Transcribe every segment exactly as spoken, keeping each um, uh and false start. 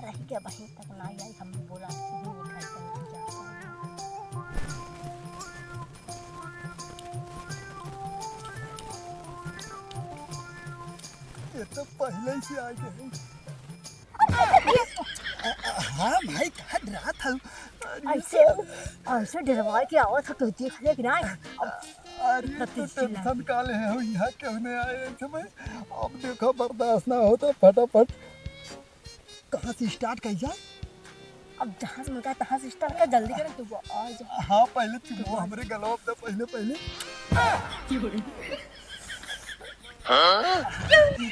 रह गया बहिन तक ना आई, हम बोला नहीं खाई तो नहीं जा। ये तो पहले ही से आ गए हैं। हाँ भाई, कहाँ डरा था? अरे ऐसे, ऐसे डरवा के आवत है, तो देख ले कि ना। अरे, तो टेंशन का ले हो, यहाँ क्यों नहीं आए इस समय? अब देखो, बर्दाश्त ना हो तो फटाफट कहाँ से start करी जाए? अब जहाँ से मिलता है, तहाँ से start कर, जल्दी करो, तू आ जा। हाँ, पहले तू वो हमरे गलवा पे पहले, पहले। अरे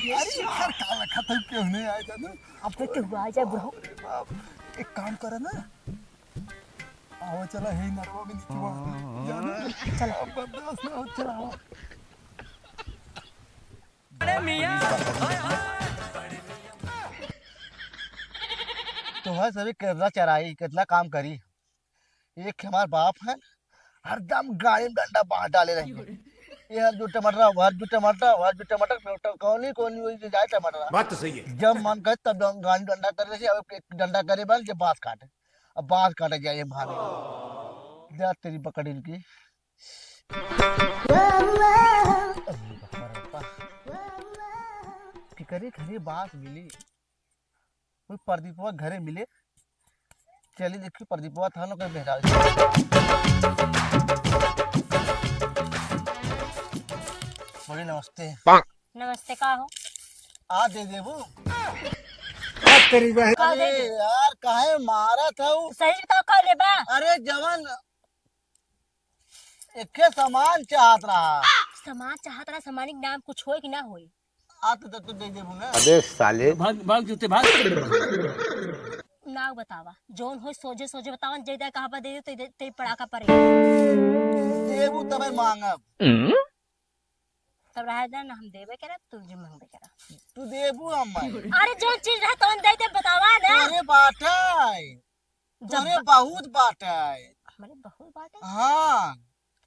यार, का लखा था, क्यों नहीं आए जानू? अब तो तू आ जाए, bro। अरे बाप, एक काम करे ना, आवा चला, हे नरवा में नीचे वहाँ, जानू? चला। अब बर्दाश्त ना हो, चला, आवा। तोहर सभी कितना चराई, कितना काम करी। एक हमार बाप है, हरदम गाड़ी में डंडा बांध डाले रही। ये हर जो टमाटर, हर जो टमाटर, हर जो टमाटर, टमाटर, कौनी, कौनी वही जो जाए टमाटर। बात तो सही है। जब मन करे तब गाड़ी डंडा करे रही, अब एक डंडा करे बन, जब बांस काटे, अब बांस काटे जाए भाभी। जा तेरी बकरी की। अरे बाप रे बाप। केकरे घरे बांस मिली? कोई प्रदीपवा घरे मिले। चली देखी प्रदीपवा था ना कोई बेहरा। बड़ी नमस्ते। नमस्ते, का हो? आ दे देबू। का दे अरे दे? यार, काहे मारा था उ? सही बताओ, का लेबा? अरे जवन एके सामान चाहत रहा। सामान चाहत रहा, सामान के नाम कुछ होई कि ना होई? आ तो, तो, तो दे देबू ना। अबे साले। भाग, भाग जूते, भाग। नाव बतावा, जौन होई सोझे सोझे बतावा, जे दे कहाँ पर दे दे, तो दे, ते पड़ाका पड़े। देबू तबे मांगब। तब रहे दे ना, हम देबे करब, तू जो मांगबे करब। तू देबू हम मांगे। अरे जौन चीज रहे तौन दे दे, बतावा ना। अरे बाटे। जब तोरे ब- बहुत बाटे। हमारे बहुत बाटे? हाँ।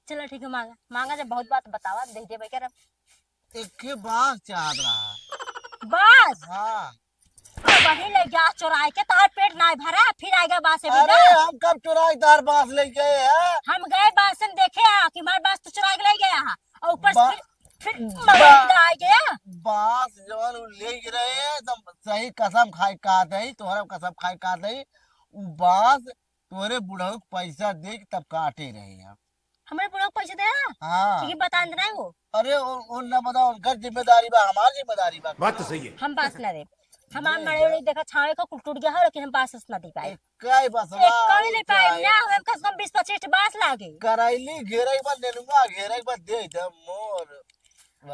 चलो ठीक है, मांगा, मांगा जब बहुत बात बतावा, दे देबे करब। एक बांस चाहत रहा। बांस? हाँ। तो वही ले जा चुराई के, तोहार पेट नाय भरा, फिर आएगा बांस से अरे, बिना। हम कब चुराई तोहार बांस ले गए हैं? हम गए बांस से देखे आ कि हमार बांस तो चुराई के ले गया है, और ऊपर से बा-, फिर, फिर बा-, मवेशी आ गया। बांस जवन उ ले रहे हैं, तो सही कसम खाए कहत है, तोहरा कसम खाए कहत है, उ बांस तोरे बुढ़ऊ के पैसा दे के तब काटे रहे हैं। हमरे बुढ़ऊ के पैसा दे? हाँ। ये बता नहीं वो। अरे, ओ, ओ ना बताओ, उनकर जिम्मेदारी बा, हमार जिम्मेदारी बा। बात तो सही है। हम बांस ना देब। हमार मड़ई उड़ई देखा छावे का कुल टूट गया हो, लेकिन हम बांस ना दे पाए। एक काई बस एक काई ले पाए ना, हम कम से कम बीस पच्चीस ठे बांस लागे। करैली घेरे के बाद, नेनुआ घेरे के बाद दे दे मोर।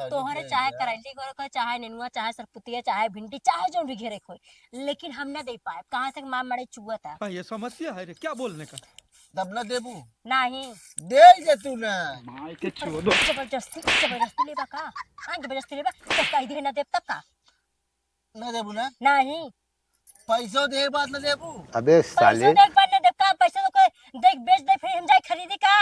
तोहरे चाहे करैली घेरे के, चाहे नेनुआ, चाहे सरपुतिया, चाहे भिंडी, चाहे जौन भी घेरे के होई, लेकिन हम ना दे पाए। कहाँ से माँ मड़ई चुआ था? हाँ, ये समस्या है रे, क्या बोलने का? तब ना देबू? नहीं। दे दे तू ना। माई के छुआ दो। जबरदस्ती, जबरदस्ती लेबा का? हाँ, जबरदस्ती लेबा? तो कह दे ना देब तब का? ना देबू ना? नहीं। पैसो दे के बाद ना देबू? अबे पैसो साले। दे के बाद ना देब का? पैसा तो कोई दे के बेच दे, फिर हम जाए खरीदी का?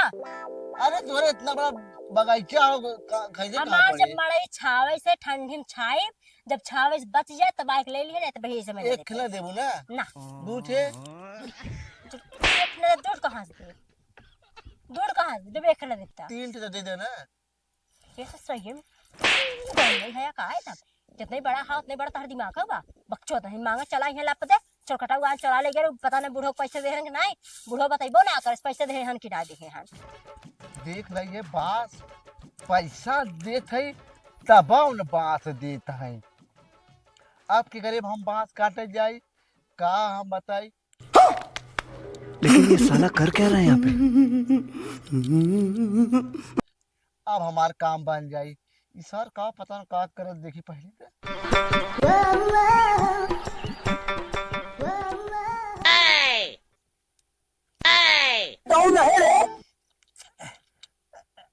अरे तोरे इतना बड़ा बगीचा हो, का-, खरीदे कहाँ हमार पड़े? जब मड़ई छावे से ठंडी में छाई, जब छावे से बच जाए तब आके ले लिए, नहीं तो भैया से मैं एक लेते। खिला देबू ना? ना। दू ठे? एक खिला दूर कहाँ से दे? दूर कहाँ से? जब एक खिला देता। तीन ठे तो दे देना। ये तो सही में गंडल है का है तब? जितने बड़ा हाथ, उतने बड़ा तोहर दिमाग है बा। बकचोद नहीं मांगा, चला यहाँ लाप दे। चोरकटा उगान चोरा ले गए, पता नहीं बूढ़ो को पैसे दे रहन कि नहीं। बूढ़ो बतैबो ना करस, पैसे दे हन कि ना दे हन। देख ले ये बांस, पैसा देत है, तब उन बांस देत है। अब के गरीब हम बांस काटे जाई, का हम बताई? लेकिन ये साला कर क्या रहा है यहाँ पे? अब हमार काम बन जाई। ई सर का पता न का करत, देखी पहले से। कौन है रे?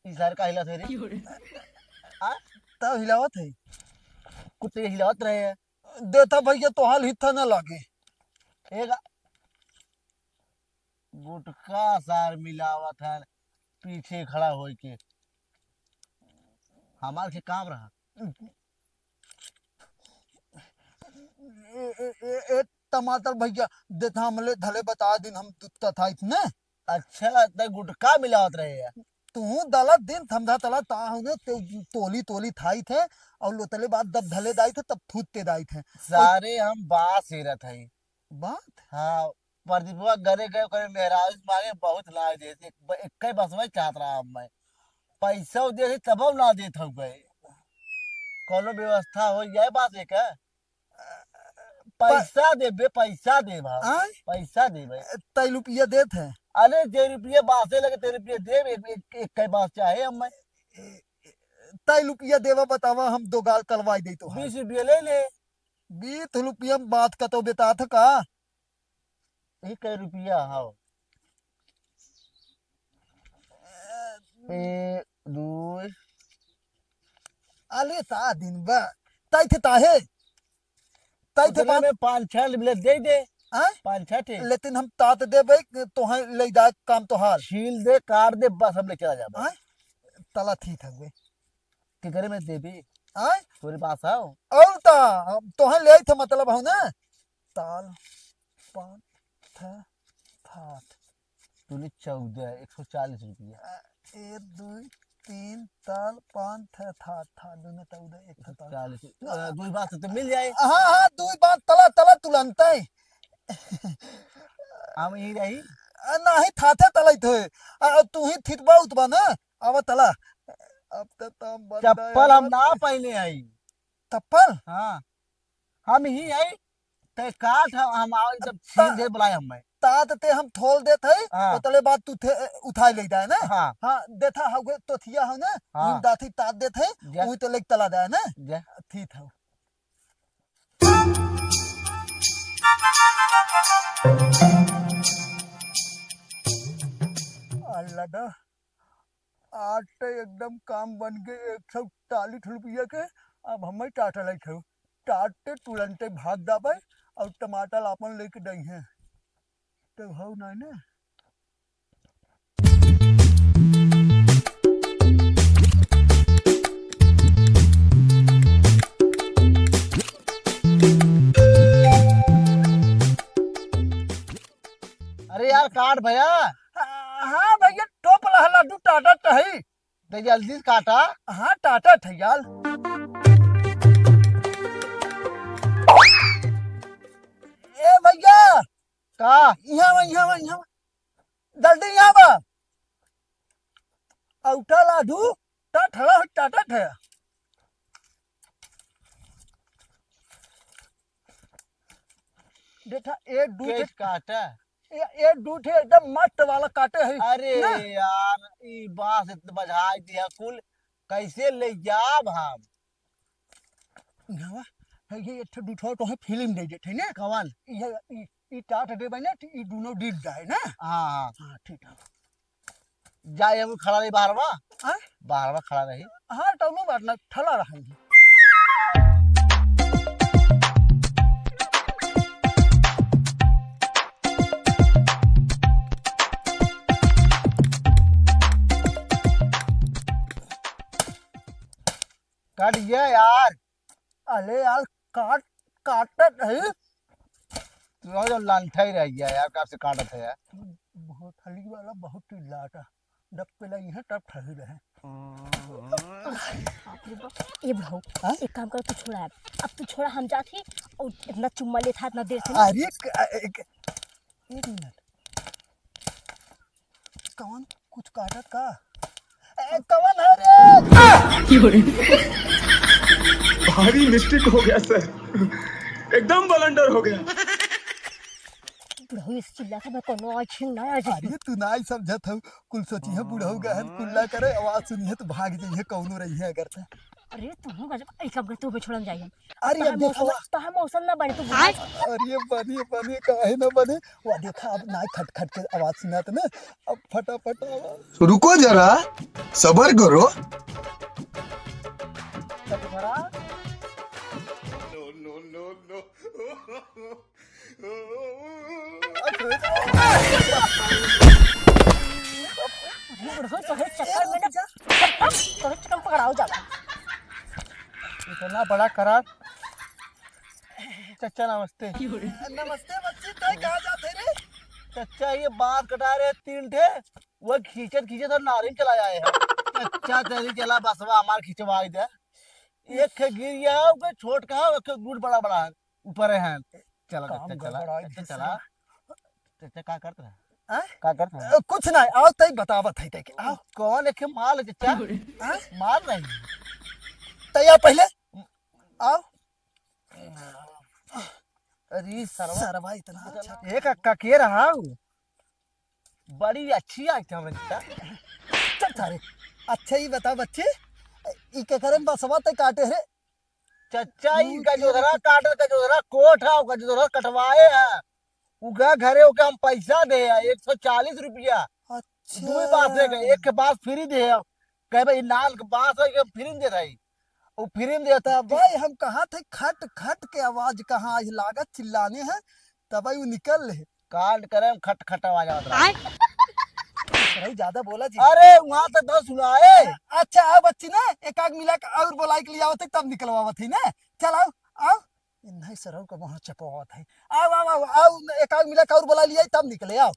ई सर का हिलत है रे? आ, तब हिलावत है। कुत्ते हिलावत रहे हैं। देता भैया, तोहार हित्था ना लागे। एक गुटखा सार मिलावत है पीछे खड़ा होइके। हमार के काम रहा। ए, ए, ए, ए, टमाटर भइया, देथा हमले धले बता दिन हम दुत्ता था इतने। अच्छा, त गुटखा मिलावत रहे यार। तू दला दिन समझा तला ता हूँ ने, ते तोली तोली थाई थे, और लोतले बाद दब धले दाई थे, तब थूत ते दाई थे। सारे हम बास हेरत हई। बात? हाँ, प्रदीपवा घरे गए, ओकरे मेहरारू से मांगे, बहुत ना दे, एक, एक बासवा चाहत रहा हम मैं। पैसा दे थे, तब ना देत हूँ भाई। कोनो व्यवस्था हो जाए बात एक है। पैसा देबे, पैसा देबा। आय? पैसा देबे। तै रुपया देत है? अरे, जे रुपया बासे लगे, ते रुपया देब, एक, एक, एक कई बास चाहे हम मैं। तै रुपया देबा, बतावा, हम दो गाल कलवाई दे तो। बीस रुपया ले ले। बीस रुपया में बात का तो बेतात का? ई कै रुपया हौ? ए, दुइ। अले ता दिन बा। ताई थे ताहे। ताई थे उतने बात में पाँच छह मिले दे दे। हाँ? पाँच छह ठे। लेकिन हम तात देबे, तोहे ले जा काम तोहार। छील दे, काट दे, बस हम ले चला जाबे। हाँ? तला ठीक हवे। केकरे में देबी? आय? तोरे पास हौ? और ता, हम तोहे ले थे मतलब हौ ना? ताल, पान, थ, थात। तूने चौदह, एक सौ चालीस रुपया। अ, एक, दुइ, तीन, ताल, पान, थ, थात, थात, दुने चौदह, एक सौ चालीस। अ, दुइ बात तो मिल जाए। हाँ, हाँ, दुइ बात तला, तला तुलंते। हम यहीं रही। अ, नाही, थाते तला ही थे। अ, तू ही थितबा उतबा ना। आवा तला। अब त तम बंदा चप्पल हम यार। ना पहने आई। चप्पल? हाँ। हम ही आई। ते काट हम, हम आओ जब ता-, छीन दे बुलाए हमें। तात ते हम थोल देत है, हाँ। ओतले बाद तू थे, उठाई ले जाए ना। हाँ। हाँ, देथा हवे तोथिया हो ना, हाँ। इन दाथी तात देत है, जा। उही तो लेके तला जाए ना। जा। ठीक है। अल्लाह दा। आज तो एकदम काम बन गए, एक सौ चालीस रुपया के। अब हमें टाटा लाइट है, टाटे तुरंते भाग जाबे और टमाटर आपन लेके दई हैं। तो हौ नहीं ना। अरे यार, काट भैया। हाँ भैया, टोप लहला दू टाटा टही। तो जल्दी से काटा। हाँ, टाटा थे यार। ए भैया। का? यहाँ बा, यहाँ बा, यहाँ बा। जल्दी यहाँ बा। औटा लाडू, टा ठड़ा हो, टाटा थे। देखा, ए दू ठे, काटा। ए, ए दू ठे एकदम मस्त वाला काटे है। अरे ना? यार, ई बांस इतना बझाई दिया कुल, कैसे ले जाब हम? इहवा, है ये एक ठो दू ठो तो है, फिल्म दे देते हैं ना। कवन? ये, ई, ई टाट देबे ना, तो ई दोनों डील जाए ना। हाँ, हाँ। हाँ, ठीक है। जाए हम खड़ा रही बाहर में। हाँ? बाहर में खड़ा रही। हाँ, कौनो बात ना, ठला रही। काट गया यार। अरे यार, काट, काटत है। तू और जो लांठा ही रह गया यार, कब से काटत है यार? बहुत हली वाला बहुत चिल्लाता। जब पहले यहाँ तब ठही रहे। बाप रे बाप। ए भाऊ, हाँ? एक काम कर, तू छोड़ा अब। अब तू छोड़ा, हम जात ही और इतना चुम्मा लेत हा इतना देर से ना। अरे, क-, एक, एक मिनट। कौन कुछ काटत का? ए, कौन है रे? भारी मिस्टेक हो गया सर, एकदम बलंडर हो गया। बुढ़ऊ इस चिल्ला था, मैं कोनो अच्छी ना आ जाए। अरे तू ना ही समझत हऊ, कुल सोची है बुढ़ऊ गहन कुल्ला करे, आवाज सुनी है तो भाग जाइए कौनो रही है अगर तो। अरे तू गजब, ऐसा कर तू भी छोड़न जाइए। अरे तोहार अब देखा मौसम, वा। तोहार मौसम ना बने, तू बुढ़ा। अरे बने, बने, काहे ना बने? वा देखा, अब नाई खट खट के आवाज सुनात ना, अब फटाफट आवाज। रुको जरा, सबर करो। अरे बुढ़ऊ, तोहरे चक्कर में ना, तोहरे चक्कर में पकड़ाओ जाला। इतना बड़ा करार। चच्चा नमस्ते। नमस्ते बच्ची, तय कहाँ जात है रे? चच्चा ये बाँस कटा रहे तीन ठे, वो खींचत खींचत हम नारियल चला आए हैं। चच्चा तेरी चला बसवा हमार खिंचवाई दे। एक खे गिर गया है, ओके छोट का है, ओके गुड़ बड़ा बड़ा है, ऊपर है। चला काम चच्चा, चला गड़बड़ाई चच्चा, दिस चला। है। चच्चा का करत रहा? हाँ? का करत रहा? अ, कुछ ना, आओ तई बतावत है तई के, आओ। कौन एक माल है चच्चा? हाँ? माल नहीं। तई आओ पहले, आओ। अरे सरवा। सरवा इतना अच्छा। एक अक्का के रहा हूँ। बड़ी अच्छी item है चच्चा। चल सारे, अच्छा ही बता बच्ची, ई के करन बसवा तई काटे रे? चच्चा, ई गजोधरा काटे, गजोधरा कोट है, गजोधरा कटवाए है। उगा घरे ओके हम पैसा दे है, एक सौ चालीस रुपया। अच्छा। दुई बाँस दे गए, एक के बाँस free दे है। कहे भाई, नाल के बाँस है, के free दे रही। वो free दे था। तब भाई हम कहा थे, खट खट के आवाज कहाँ आई, लागत चिल्लाने है, तब भाई वो निकल ले। कांड करे में खट खट आवाज आवत रहा। आय। अरे ज्यादा बोला जी। अरे वहाँ तो दस हुआ है। अच्छा, आओ बच्ची ना, एक आग मिला के और बोलाई के लिए आवत है, तब निकलवावत है ना। चल आओ, आओ। नहीं सरऊ का वहाँ चपवावत है। आओ, आओ, आओ, आओ, एक आग मिला के और बोला लिया, तब निकले, आओ।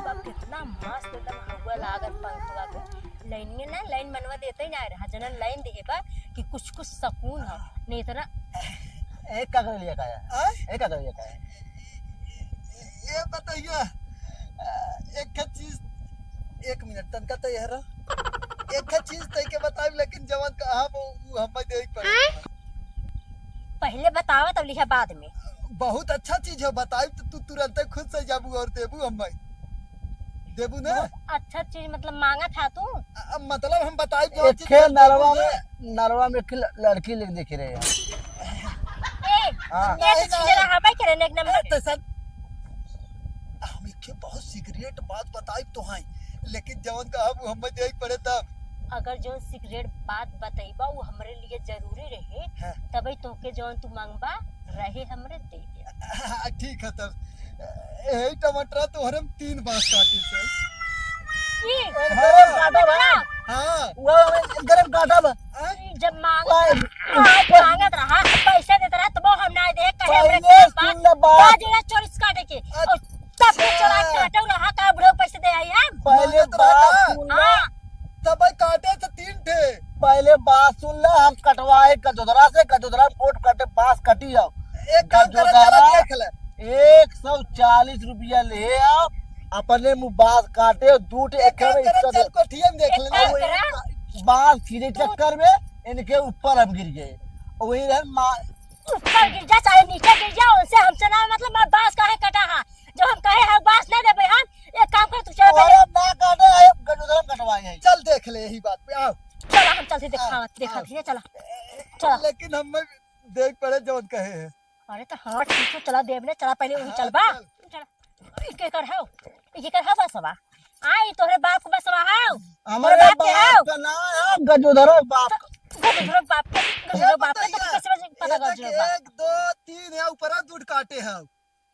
बा, कितना मस्त एकदम हवा लागत पंखवा के। लाइनिया ना, लाइन मनवा देते ही ना रहा, जनन लाइन देहे बा कि कुछ कुछ सुकून हो, नहीं तो ना। एक का कर लिया काया? आय? एक का कर लिया काया? ये बताइए, एक चीज, एक मिनट, तनका तो यह रहा। एक चीज तय के बताइब, लेकिन जवन कहा वो, वो हमें दे ही पड़े। पहले बतावा, तब लिखा बाद में। बहुत अच्छा चीज है, बताइब तो तू तुरंत खुश हो जाबू और देबू हमें। देबू ना? बहुत अच्छा चीज मतलब मांगा था तू? अ, मतलब हम बताइब जो एक चीज खे देबू नरवा ना। में, नरवा में एक ल-, लड़की लिख देखे रहे हैं। ए, हाँ। ये नहीं, तो चीज नहीं। रहा, हमें करे एक नंबर ए, के। तैसन हम एक बहुत secret बात बताइब तो हैं, लेकिन जवन कहब वो हमें दे ही पड़े तब। अगर जो secret बात बतइबा वो हमरे लिए जरूरी रहे, हाँ। तबे तोके जवन तू मांगबा रहे हमरे दे दे। हाँ, ठीक है तब। ए टमाटर तोहरे हम तीन बाँस काटी से। ई, हाँ। गरम काटा बा। हाँ। वो गरम काटा बा। हाँ? जब मांग, वाह। आज मांगत रहा, पैसा देत रहा, तब हम ना दे, कहे हमरे पहले पास सुन ले बात। पाँच हजार चोरीस काटे के। अच्छा। और तब के चोरा काटे उ रहा, का बुढ़ऊ पैसे दे आई हम? पहले मांगत रहा बात का? सुन ले। हाँ। तब भाई काटे से तीन ठे। पहले बात सुन ले, हम कटवाए गजोधरा से, गजोधरा कोट कटे, बाँस कटी जाओ। एक काम करे, गजोधरा चलो देख ले। एक सौ चालीस रुपया ले आओ, अपने मुँह बाँस काटे, दू ठे एक काम करे, चल कोठिया में देख ले। एक काम करे। बाँस खींचे चक्कर में इनके ऊपर हम गिर गए। वही रहे मा- ऊपर गिर जा चाहे नीचे गिर जा, उनसे हमसे ना मतलब, मैं बाँस काहे कटा हा? जब हम कहे हैं बाँस नहीं देबे हम, एक काम कर, तू चल पहले। अरे ना काटे, आए गजोधरा कटवाए हैं। चल देख ले यही बात पे, आओ। चला हम चलते आओ, देखावत, देखत आओ। ही है, चला। चला। लेकिन हम देख पड़े जवन कहे हैं। अरे तो हाँ ठीक है, चला देब ने, चला पहले वही हाँ, चलबा। चल। चला। ई केकर हौ? ई केकर हौ बसवा? आ, ई तोहरे बाप के बसवा हौ? हमारे तोहरे बाप के बाप हौ? का ना है, गजोधरा बाप का। गजोधरा बाप के, गजोधरा बाप के, तो बताइए, कैसे पता एक, गजोधरा बाप? एक, दो, तीन है, ऊपर दूध काटे हैं।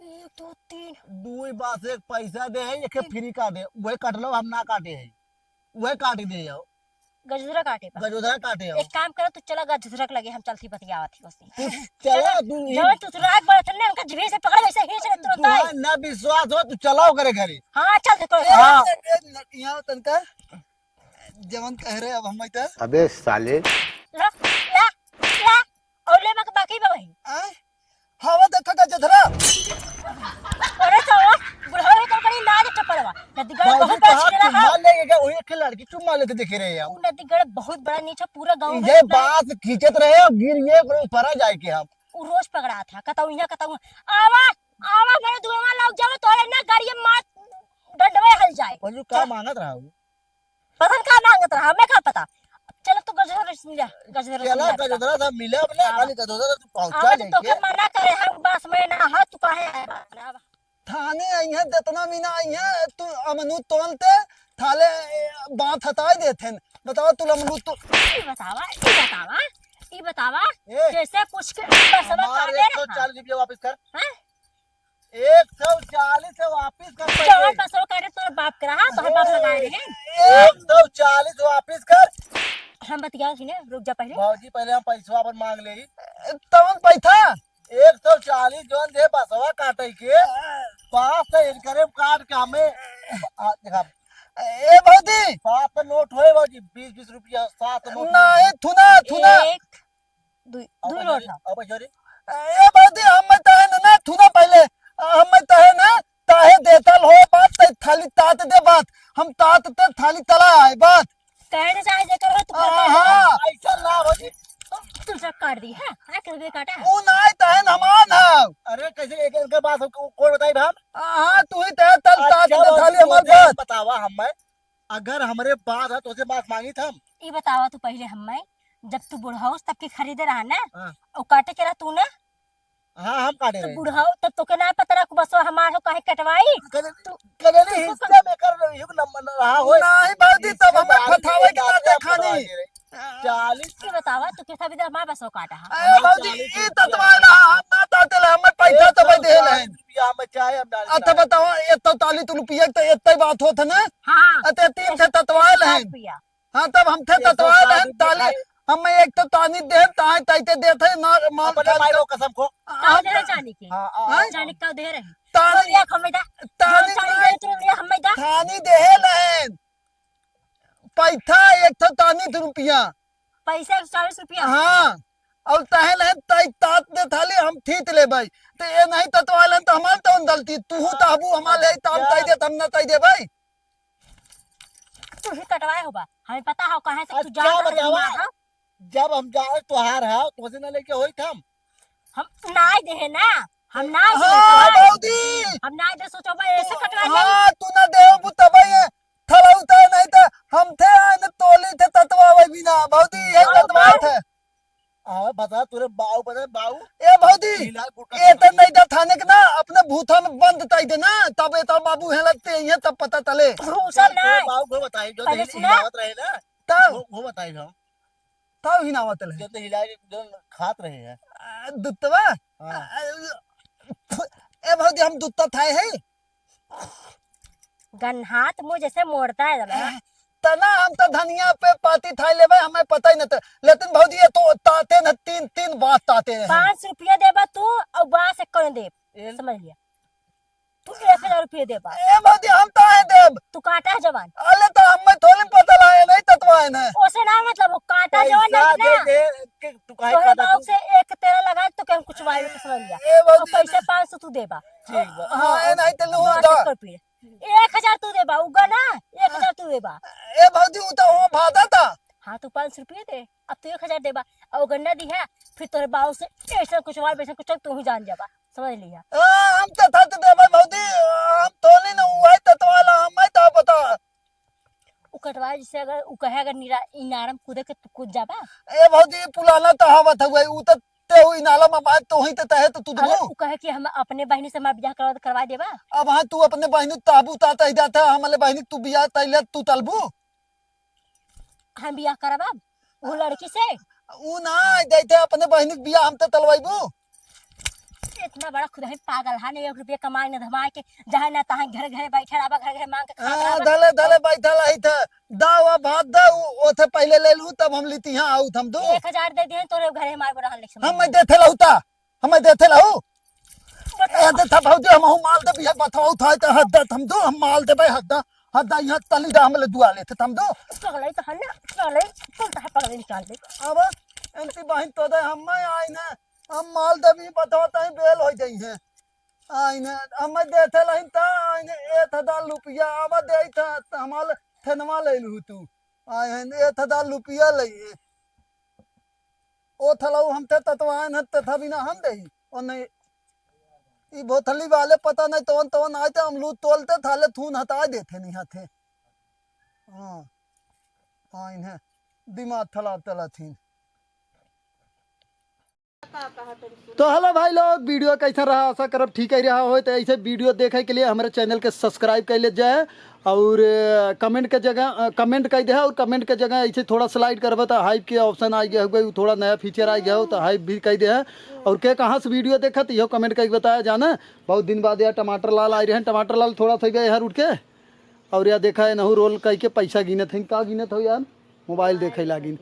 एक, दो, तीन। दुई बाँस एक पैसा दे है, एक फ्री काटे, वही काट लो, हम ना काटे हैं, वही काट दे जाओ। गजोधरा काटे बा। गजोधरा काटे हो। एक काम करो, तू चला गजोधरा के लगे, हम चलती बतियावत ही उसी। तू चला, चला, तू ही जवन तू सुराग बढ़त है ना, उनका जिभे से पकड़ वैसे ही चले तुरंत तू आई। है ना विश्वास हो, तू चला ओकरे घरे। हाँ, चल तो। हाँ। ए, ए, न-, यहाँ तनका जवन कह रहे अब हम तो। अबे साले। ला, ला, ला। और ले मक बाकी बा वही। आय? हवा देखा गजोधरा। अरे साला, बुढ़ावे तो बड़ी लाज टपरवा। नदीगढ़ भाई बहुत तो बड़ा हाथ छिनरा है। चुम्मा लेके गया, वही एक लड़की चुम्मा लेते देखे रहे हम। उ नदीगढ़ बहुत बड़ा नीचा, पूरा गाँव में ये इतना बाँस खींचत रहे और गिर गए, ओकरे ऊपर आ जाए के हम। उ रोज पकड़ा था, कतौ यहाँ कतौ। आवा, आवा, मेरे दुआर लग जाओ, तोरे ना गाड़ी मार डंडवे हल जाए। बोलू का मांगत रहा हूँ? पता न का मांगत रहा, हमें का पता। चलो तू गजोधरा से मिला, गजोधरा से चला मिला। गजोधरा से मिले अपने, हाँ। खाली गजोधरा तू पहुंचा आवा तो लेके। तोके मना करे, हम बस में ना हा, तू काहे आए बा? ना बा। थाने आई है, जितना भी ना आई है, तू अमनू तोलते, थाले, ए, बात हटाई देते हैं। बतावा तू अमनू तो ई बतावा, ई बतावा, ई बतावा, ए, जैसे पूछ के बस में हमार काटे एक सौ चालीस रहा। रुपया वापस कर। हैं? एक सौ चालीस से वापिस कर जवन पहिले। बसवा काटे तोर बाप के रहा, तोहर बाप लगाए रहे। एक सौ चालीस वापिस कर। हम बतियाओ थी ना, रुक जा पहले। भौजी, पहले हम पैसवा अपन मांग ले। तवन पैसा? एक सौ चालीस जौन दे बसवा काटे के, बाँस तो इनकरे काट के हमें, आ, देखा। ए भौजी। सात नोट होए भौजी, बीस बीस रुपया, सात नोट होए। नहीं, थुना, थुना। एक, दुई, अब दुई नोट जोरी, ना। अब जोरी। ए भौजी, हम में तहे ना, ना, थुना पहले। हम में तहे ना, ताहे देतल हो बात, तै थाली तात दे बात। हम तात ते थाली तला आए बात। कहे ना चाहे जेकर हो, तू हाँ, करता है। हाँ। ऐसा ना भौजी। तू सब काट दी, हाँ? हाँ, कर दे काटा। ऊ नाई तहन हमान है। अरे, कैसे एक, एक बात हो, को-, कौन बताई भाई? हाँ, तू ही तहन तल अच्छा, तात दे भौजी, थाली हमार तोसे बात। बतावा हमें, अगर हमरे बात है, तोसे बात मांगी था हम। ई बतावा तू पहले हमें, जब तू बुढ़ाउस तब के खरीदे रहा ना, हाँ। और काटे के रहा तू ना, हाँ, हम काटे तो रहे। बुढ़ाऊ, तब तोके ना पता रहा कि बसवा हमार हो, काहे कटवाई? कदे-, तू, कदे नहीं तू हिस्से में कर रही हो, न, न रहा हो। नहीं भौजी, तब इसके हमें बारे में फथावे के ना बात है, देखानी। फथावे के। चालीस। ये बतावा, तू कैसा भी दे, हमार बसवा काटा है। ए भौजी, चालीस ई रुपया। ततवा ना, हम ना ताते ले, हमें पैसा एक तो सौ भाई दे ले। चालीस रुपया हमें चाहे, हम डाल अच्छा दें। बतावा, ये तो चालीस रुपया तो इतना ही बात होत है ना? हाँ। अच्छा, तीन से ततवा ले। एक सौ सात रुपया। हाँ, तब हम थे एक सौ सात ततवाए रहन, रुपये ताली, खाए। हम एक तो तानी देन, ताए ताइते देत है, ना, माल अपने खान माई का। लोग कसम खो। हाँ, काउ देहे चानी के? हाँ, हाँ, हाँ। चानी काउ देहे रही? तानी, रुपया हमें दा। तानी जो चानी ना, देहे, तू रुपया हमें दा। तानी देहे रहन। पैसा एक ठो तानी दो रुपया। पैसा एक सौ चालीस रुपया? हाँ। और तहे लहन ताई तात दे थाली हम थीत ले भाई। तो ये नहीं ततवालन तो हमार तो गलती। तू हूँ तो अबू हमार ले ताम ताई दे, तम ना ताई दे भाई। तू ही कटवाए होबा, हमें पता हो कहाँ से तू अच्छा जात रहे बतावा, मार हो। जब हम जाए तोहार है, तोसे ना लेके होई थम। हम नाई देहे ना, हम नाई देहे हाँ, तोहार। भौजी। हम नाई दे सोचो भाई, ऐसे कटवाए हाँ, जाई। तू ना देहो बुतबा ये, थलौता नहीं था, हम थे आने तोली थे ततवा वही बिना, भौजी, ये और ततवा बात थे। आवे बता, तोरे बाऊ बता, बाऊ। ए भौजी, हिला गुटा ए तो नहीं था थाने के ना, अपने भूथा में बंद ताई दे ना, तब ए तो बाबू है लगते हैं, तब पता तले। घूसल तोरे ना। बाऊ को बताई, जो पहले नहीं सुना। हिलावत रहे ना, तब? वो, वो बताई हम। तब हिनावत रहे। जो तो हिला के जो खात रहे हैं। आ, दुतवा? हाँ। आ, ए भौजी, हम दुत्ता थाए है? गन्हात मुँह जैसे मोड़ता है जब। तना हम तो धनिया पे पाती थाई लेबे, हमें पता ही नहीं था। लेकिन भौजी, ये तो ताते न तीन, तीन बात ताते हैं। पाँच सौ रुपया देबा तू और बास एक कौन देब? ए- समझ लिया। तू एक हजार रुपया देबा। ए भौजी, हम काहे देब? तू काटा है जवान। अले तो हमें थोड़ी पता लाए नहीं ततवाए ना। ओसे ना मतलब, वो काटा जवान पैसा नहीं ना। दे दे, के तू काहे तोहरे काटा बाऊ तू? से एक तेरा लगा तो क्या हम कुछ वायु के समझ लिया। ए और भौजी, पैसे पाँच सौ तू देबा। ठीक बा। हाँ, ए नहीं तो लूँ बास दा। एक रुपया। एक हजार तू देबा, उगा ना, एक हजार तू देबा। ए भौजी, उ तो हो भादा था। हाँ, तू पाँच सौ रुपया दे, अब तू एक हजार देबा, और उगा ना दिहा, फिर तोहरे बाऊ से ऐसा कुछ वार, वैसा कुछ तू ही जान जाबा, समझ लिया। आ, हम तो था तो देबा भौजी, हम तो नहीं ना हुआ है ततवाला, हम मैं तो बता। उ कटवा जैसे अगर उ कहे अगर निरा-, इनारम कूदे के तू कूद जाबा। ए भौजी, पुलाना तो हवा था हुआ, उ तो ते हुई नाला में बात तो हुई तो तहे तो तू अगर देबू। उ कहे कि हम अपने बहिनी से हमार बियाह करवा, करवा देबा। अब हाँ, तू अपने बहिनी ताबू ता तही जाता, हमारे बहिनी तू बियाह तही ले तू तलबू। हम बियाह करवाब वो लड़की से। उ ना देते अपने बहिनी के बियाह हम तो तलवाइबू। इतना बड़ा खुद ही पागल है, नहीं एक रुपया कमाए न धमाए के, जहाँ ना तहाँ घर घर बैठे रहा, घर घर मांग के खात हाँ, रहा। धले, धले बैठल रही था। दावा भात दा, उ, ओथे पहले ले लू, तब हम लीती हाँ आउत हम दू। एक हजार दे दिए तोरे घरे हमार बड़ा हल्ले से हम मैं देथे लहुता, हम मैं देथे लहू। बता। ए, देथा भौजी, हम हूँ माल देबी, है बताओ था, तो हद दा, हम दू, हम माल देबे, हद दा, हद दा, यहाँ तली दा, हम ले दुआ लेते, हम दू। पगले तो हन्ना, पगले, तुम तो है पगले निकाल दे। अब एनती बहिन तो दे, हम मैं आई ना, हम माल देबी, बताओ, तहीं बेल हो जाई है। आइने, हमें देथे लहिन त आइने एक हजार रुपया आवा देई था, त हमार थेनवा ले लू तू। आइने एक हजार रुपया ले। ओ थलऊ हम ते ततवान है, तथा बिना हम देई। ओ नहीं, ई बोथली वाले पता नहीं तवन तवन आए थे, हम लू तोलते थाले थून हटा देथे नहीं हाथे। हाँ, आइने दिमाग थलाव तला थीन। तो हेलो भाई लोग, वीडियो कैसा रहा? आशा करब ठीक ही रहा हो। तो ऐसे वीडियो देखे के लिए हमारे चैनल के सब्सक्राइब कर ले जाए और, अ, कमेंट के जगह, अ, कमेंट कर दे और कमेंट के जगह ऐसे थोड़ा स्लाइड करबे तो हाइप के ऑप्शन आ गया होगा, थोड़ा नया फीचर आ गया हो तो हाइप भी कर दे। और के कहाँ से वीडियो देखत, इहो कमेंट करके बताया जाना। बहुत दिन बाद यार टमाटर लाल आए रहे, टमाटर लाल थोड़ा सा गए यार उठ के। और यार देखा है नहू रोल कह के पैसा गिनत है, का गिनत हो यार? मोबाइल देखे लागिन।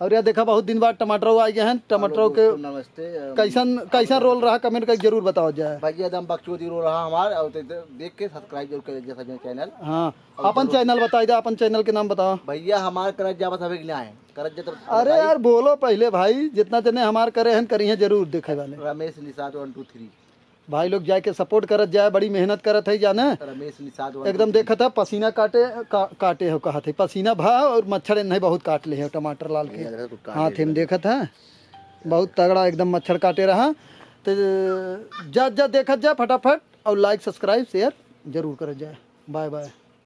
और यार देखा, बहुत दिन बाद टमाटर आ गए हैं। टमाटर के दोस्तों, नमस्ते। अम, कैसन, कैसन रोल रहा, comment करके जरूर बताओ जाए। भैया, एकदम बकचोदी रोल रहा हमार, और तो देख के subscribe जरूर कर लीजिए सभी channel। हाँ, और अपन जरूर channel बताई दे, अपन channel के नाम बताओ। भैया, हमार करत जा बस अभी ना है, करत जा तो अरे बताई। यार, बोलो पहले भाई, जितना जने हमार करे हैं, करी हैं जरूर देखे वाले। रमेश निषाद one two three। भाई लोग जाके support करत जाए, बड़ी मेहनत करत है जाने। रमेश निषाद one two three। एकदम देखत है, पसीना काटे, का-, काटे हो कहत है, पसीना भा और मच्छर नहीं बहुत काट ले है टमाटर लाल के। ये देखो, काट हाथ ले में है। देखत है, बहुत तगड़ा एकदम मच्छर काटे रहा। तो जा, जा देखत जा फटाफट, और like, subscribe, share जरूर करत जाए। Bye bye।